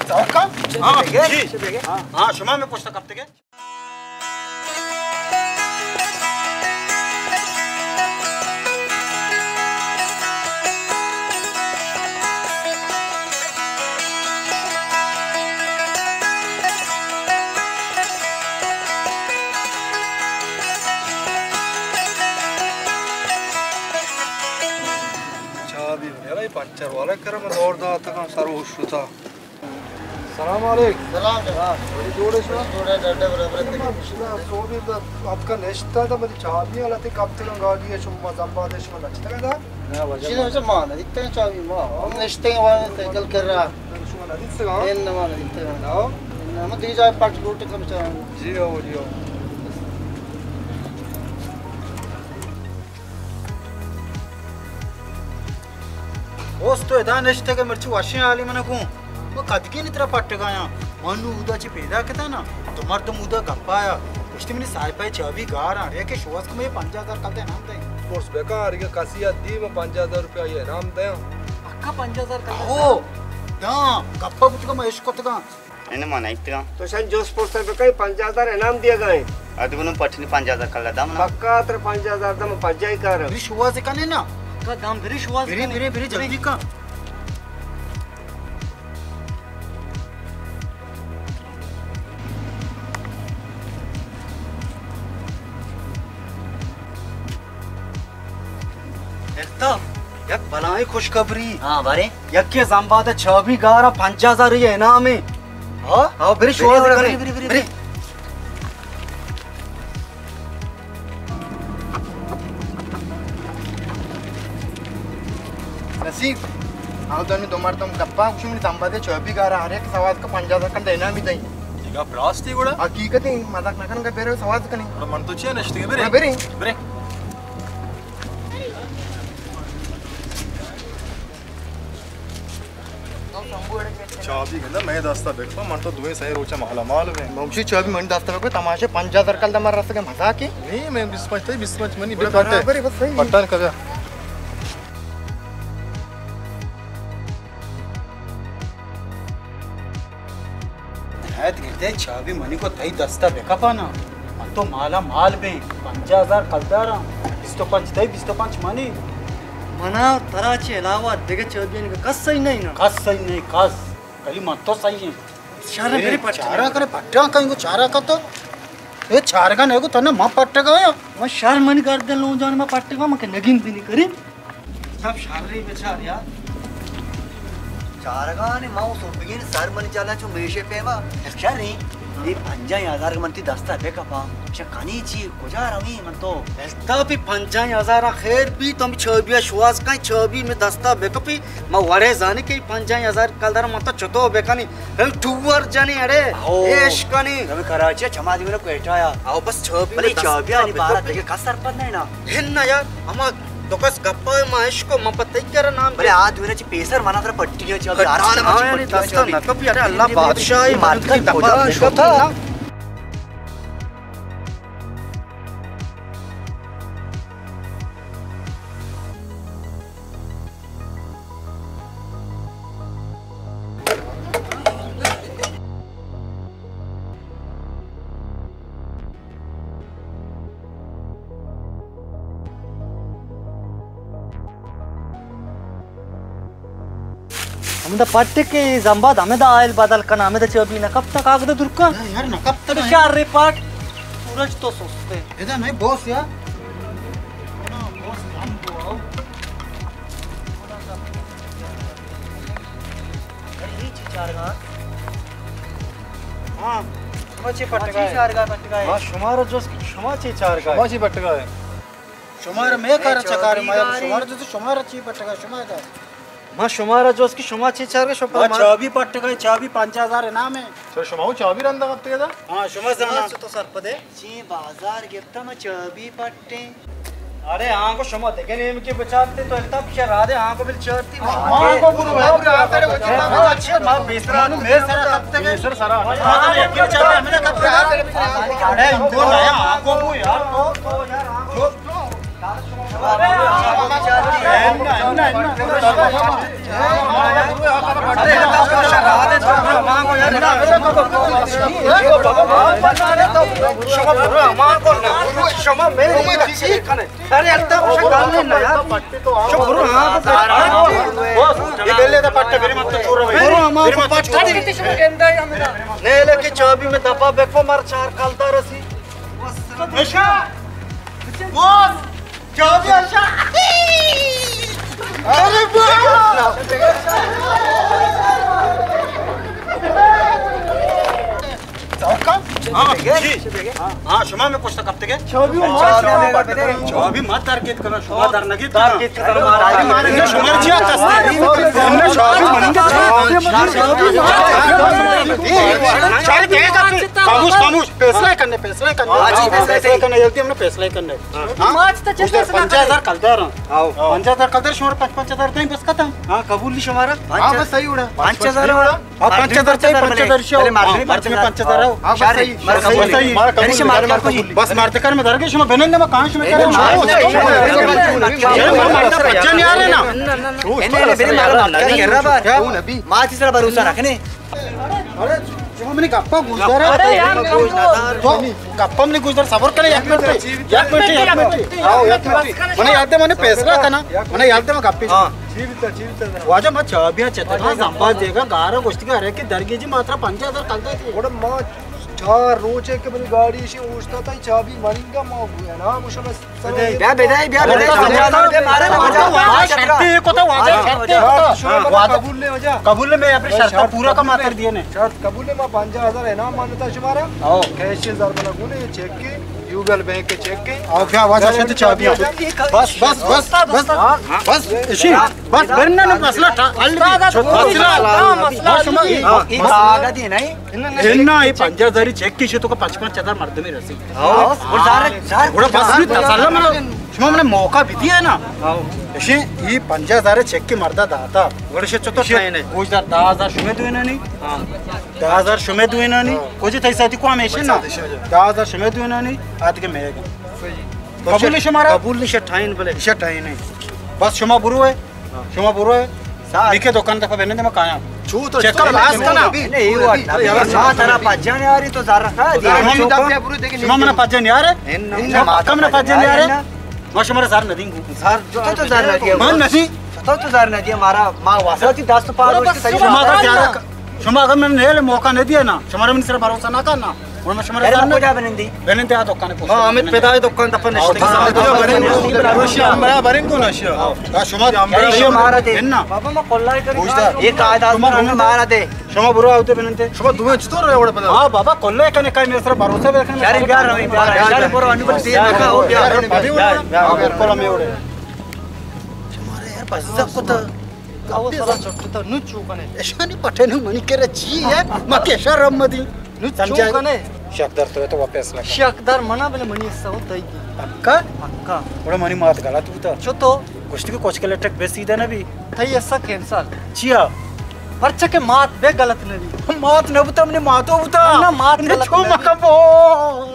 سوکا؟ ہاں، جی۔ ہاں، شما میں پوچھتا کب تک ہے؟ چابی میرا پنچر والا کرا من دور داتا سر ہوش ہوتا۔ سلام علیک۔ سلام جناب۔ بڑی جوڑے شما؟ جوڑے ڈڈے برابر تک۔ شما سوبی دا اتکا نشتا دا منی چابی حالت کپتنا گاڑی ہے، شما زمبادے شما نشتا دا؟ نہ، وجہ شما ما۔ شما نہ دیتے چابی ما۔ ہم نشتے ہیں وہاں سائیکل کر رہا۔ شما نہ دیتے گا؟ ان ما نہ دیتے گا۔ نہ۔ ان ما دی جائے پٹ لوٹ کم چاہاں۔ جی ہو، جی ہو۔ اوست تو ادا نشتگ ء مرچی وشیں حالی من گوں۔ من کدگی نی ترا پٹگایاں۔ من نوں اودا چہ پیداک اتاں نا، دو مردم اودا گپ آیا۔ گوشتی منی سائپہ ء چابی گار آں، اڑے کہ شوہاز کمے پنجاہ ہزار کلدار انعام دئیں۔ پرس بکن، ہر کہ کسی ء دی من پنجاہ ہزار روپیہ انعام دیاں۔ پکا پنجاہ ہزار کلدار؟ ہو، داں، گپا بوتگا من اشکتگاں۔ اناں ما نہ دیتگاں۔ تو شان جوست پرس بکن، پنجاہ ہزار انعام دیگا ایں۔ اد گنوں پٹنی پنجاہ ہزار کلدار دم نا۔ پکا ترا پنجاہ ہزار دم پجائی کار۔ بری شوہاز کنے نا۔ پکا دم بری شوہاز بری، کنے۔ بری، بری، جلدی کن۔ الطاف، یک بلاہیں خوشخبری۔ ہاں، باریں۔ یکے زمباد ء چابی گار ء پنجاہ ہزار ء انعام ء۔ ہاں؟ ہاں، بری شوہاز بری، کنے۔ بری، بری، بری، بری۔ نصیب، ہاں تو دو مردم گپا گوشی منی زمباد ء چابی گار ء ہر یک سواد کا پنجاہ ہزار کن دینا بھی دیں۔ یہ گپ راستی گڑا؟ حقیقت ہے، مذاق نہ کرن کا بیرے سواد کنے۔ گڑا من تو چیا نشتی برے؟ ہاں، برے۔ برے۔ چابی گندہ مئے دستا بکپا، من تو دوئیں سئیں روچا مالا مال بیں۔ بمشی چابی من دستا بکپا، تماشے پنجاہ ہزار کلدار مر رسگے مزاقے؟ نہیں، میں بیست پنچ تئی، بیست پنچ منی بکپا۔ برابر ہے، بس صحیح۔ پٹان کبیا۔ ہدایت گردے چابی منی کو تئی دستا بکپانا۔ من تو مالا مال بیں، پنجاہ ہزار کلداراں، بیست و پنچ تئی، بیست و پنچ منی۔ منا ترا چے علاوہ دگہ چابی انگا کس صحیح نہیں نا؟ کس صحیح نہیں، کس۔ کلی من تو صحیح ہیں۔ شر اے، برے پٹے۔ چارا کرے پٹا کہیں کو چارا کا تو۔ اے چارگا نہیں کو تنا ما پٹگا یا۔ ما شر منی گردن لون جان ما پٹگا، ما کہ نگین دینی کریم۔ سب شر ری بچار یار۔ چارگانے ما سوبگین سر منی چالا چو میشے پیما۔ شر ری، یہ پنجاہ ہزار من تی دستا بے کپا۔ شکنی چی کجا روی من تو؟ الطافی پنجاہ ہزار خیر بی، تو ہمیں چابیا شواز کن، چابی میں دستا بے کپی۔ ما وڑے زانی کہ پنجاہ ہزار کلدار من تو چتو بکنی۔ ہم ٹور جنی اڑے، او۔ ایش کنی۔ ہم کراچی چما دیونا کوئٹہ یا۔ او بس چابی بلے میں دستا چابی آنی بے بارا کپی۔ دیگه کس سرپد نہیں نا۔ ہن نا یار، ہما دو کس گپا ما عشق کو من پتہ کر نام بلے۔ آ دیونا چی پیسر منا تر پٹی ہے چابی، آرام کٹان سے منا پٹی ہے دستا چابی۔ نہ کپی، اڑے اللہ بادشاہ مارکیٹ کجا شوتا؟ ہمدا پٹ کہ زمباد ہمدا آئل بدل کنا، ہمدا چابی نہ کپتا کاغذ درکا۔ نہ یار، نہ کپتا تو نا۔ شار ری پاٹ، سورج تو سستے۔ ادا نہیں باس یار۔ ہاں، شما چی پٹگا ہے؟ ہاں، شمارا جست کہ شما چی چارگا ہے؟ شما چی پٹگا ہے؟ شمارا میں کار چکار، ما شمارا جست شمارا چی پٹگا، شما دا۔ ما شمارا جست کہ شما چی چارگا، شما ما چابی پٹگا، چابی پنجاہ ہزار انعام ہے۔ تو شما وہ چابی رندا کپتے دا؟ ہاں، شما زانا۔ تو سرپدے۔ چی بازار گپتا ما چابی پٹیں۔ ارے ہاں کو شما دگہ نیم کے بچارتے تو الطاف شہ را دے ہاں کو بل چارتی۔ ہاں کو برو بھائی۔ اچھا ما بیسرا نو میر سرا کپتے گئے۔ بیسر سرا۔ ہاں کو چارتے ہمیں کپتے گئے۔ ارے ان کو نیا ہاں کو بو یار۔ شما برو، ما کو نہ۔ شما میرے چی کنے؟ ارے، التا مجھے کام نہیں نا یار۔ شما برو، ہاں، یہ بیلے دا پٹا، میرے مت تو چورا بھائی۔ برو، ہمارا پٹا۔ نیلے کی چابی میں دبا بیکو، مار چار کال دا رسی۔ نشا۔ بوس۔ چابی اشا۔ ارے بوس۔ ہاں، جی۔ ہاں، شما میں پوچھتا کب تک ہے؟ چابی مات در گیت کرو، شما در نگیت کرو۔ شما چی آتا؟ خاموش، خاموش، فیصلہ کرنے، فیصلہ کرنے۔ ہاں جی، فیصلہ کرنے، جلدی ہم نے فیصلہ کرنے۔ ہاں؟ پنجاہ ہزار کلدار۔ ہاں۔ پنجاہ ہزار کلدار، شمار پنچ، پنچ ہزار دیں، بس ختم۔ ہاں، قبول نہیں شمارا؟ ہاں، بس صحیح اڑا۔ پنچ ہزار۔ ہاں، پنچ ہزار چاہیے، پنچ ہزار شو۔ پہلے مارکیٹ ہاں، پنچ ہزار۔ ہاں، بس صحیح۔ بس صحیح۔ بس مارتے کر میں درگے شما بنن ما کہاں شما کرے؟ شما مارتا پچن یار ہے نا۔ ما تیسرا بھروسہ رکھنے۔ ارے، شما منی گپا گوش دار۔ ارے یار، تو گپا منی گوش دار، صبر کرے، یک منٹ، یک منٹ، یک منٹ۔ آؤ، یک منٹ۔ منی یاد دے، منی فیصلہ کنا۔ منی یاد دے، من گپی۔ ہاں۔ واجہ، ما چابیاں چتگاں زمبا دیگا، گارا گوشتی کہ ارے کہ درگی جی ماترا پنجاہ ہزار کلدار تھی۔ گڑا ما چار روچ ہے کہ منی گاڑی شی اوشتا تا، چابی منی گا، ما انعام شما بیا بدائی، بیا بدائی، پنجاہ ہزار بیا مارا، پنجاہ ہزار۔ شرط یہ کو تھا، وعدہ، شرط یہ کو تھا۔ شما وعدہ قبول نہیں ہو جا۔ قبول میں اپنے شرط پورا کا ماتر دیے نے۔ شرط قبول ہے، ما پنجاہ ہزار انعام مانتا شمارا۔ ہاں۔ کیش ہزار بنا گونے، چیک کے، گوگل بینک کے چیک کے۔ آؤ، کیا وجہ سے تو چابی؟ بس، بس، بس، بس، بس، اشی، بس، برنا نے مسئلہ تھا، حل بھی۔ مسئلہ، مسئلہ۔ یہ کاغذ ہی نہیں۔ اناں اے پنجاہ ہزاری چیک کشی تو کہ پنچ پنچ ہزار مردمی رسی۔ ہاں۔ گڑا بس تسلا منا، شما منا موقع بدیے نا۔ اشی اے پنجاہ ہزار چیک کہ مردا داتا۔ گڑا شے چطور ٹھائینے؟ گوش دار، دہ ہزار شمے دوئینانی۔ ہاں۔ دہ ہزار شمے دوئینانی۔ ہاں۔ کجی تئی ساتھی کو ہمیشہ نا۔ دہ ہزار شمے دوئینانی، آدگے میگا۔ صحیح۔ قبول ہے شمارا؟ قبول نہیں، شے ٹھائین بلے۔ شے ٹھائین ہے۔ بس شما برو ہے۔ شما برو۔ سر۔ دیکھے دکان دفعہ بنندے ما کایا۔ چو تو چیک کر لاس کنا۔ نہیں، یہ وقت ابھی ما ترا پجن یاری تو زر رکھا دیا۔ شما منا پجن یار ہے؟ کم نہ پجن یار ہے؟ ما شمارا زر ندیں گو۔ سر، تو تو زر نہ دیا۔ من ندیں۔ تو تو زر نہ دیا، مارا، ما واسطہ تی دست پار۔ شما اگر زیادہ، شما اگر من نیل موقع نہ دیا نا، شمارا من سر بھروسہ نہ کرنا۔ گڑا ما شمارا ارے زر ما نہ کجا بنندی؟ بنندے آ دکان پوسٹ۔ ما ہمیں پیدائے دکان دپا نشتے۔ ہاں، برنگو نشیا۔ ہاں، شما، شما دے۔ بابا ما کلائے کری۔ یہ قاعدہ شما مارا دے۔ شما برو آوتے بنندے۔ شما دوئے چطور رہے وڑا پدا؟ ہاں بابا، کلائے کنے کائے میرے سر بھروسہ بے کنے۔ یار، بیار، بیار، یار، برو انو بس یہ نہ کھاؤ، بیار۔ ابھی وڑا؟ ہاں، بالکل ہمیں وڑے۔ شمارا یار بس زب کتا۔ او سلا چھٹتا، نو چو کنے؟ اشانی پٹے نو منی کرا چی ہے؟ ما کے شرم مدی۔ نو چو کنے؟ شکدار تو تو واپس لگا۔ شکدار منا بلے منی حصہ ہو تئی۔ پکا؟ پکا۔ بڑا منی مات غلط ہوتا۔ چو تو؟ گوشتی کہ کچھ کے لٹک بے سیدھا نہ بھی۔ تئی حصہ کینسل۔ چیا؟ پرچہ کہ مات بے غلط نہ بھی۔ مات نہ بوتا، منی ماتو بوتا۔ نہ، مات غلط نہ بھی۔